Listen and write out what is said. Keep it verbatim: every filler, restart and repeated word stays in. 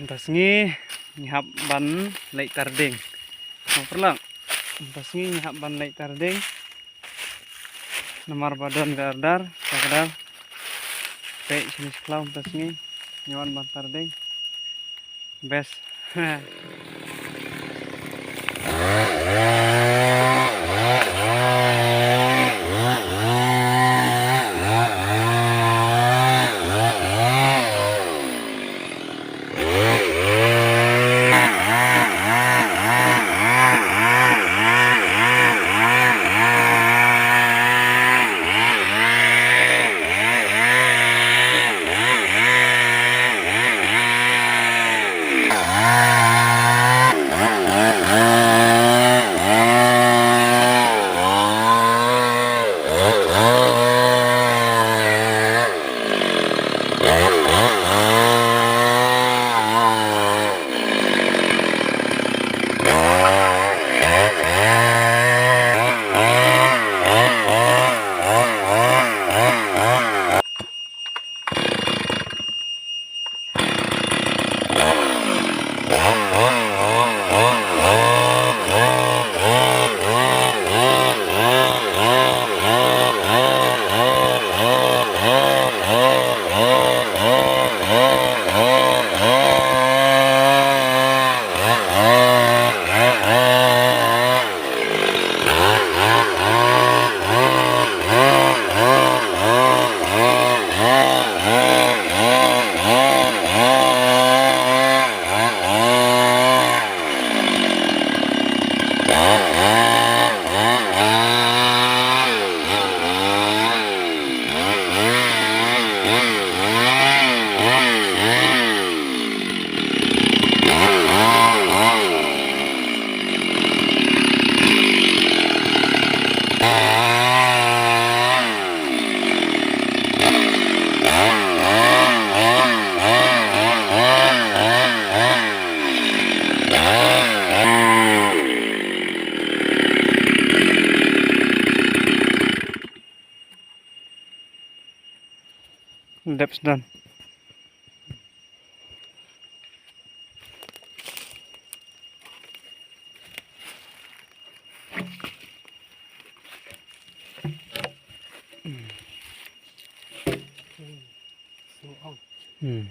Mynta sngi ngi hap ban leit tarding. Nong pyrlang. Mynta sngi ngi hap ban leit tarding. Namar ba don ka order, ka order. Peit shini sklaw mynta sngi ngi wan ban tarding. Best. Dep sdang. Hmm.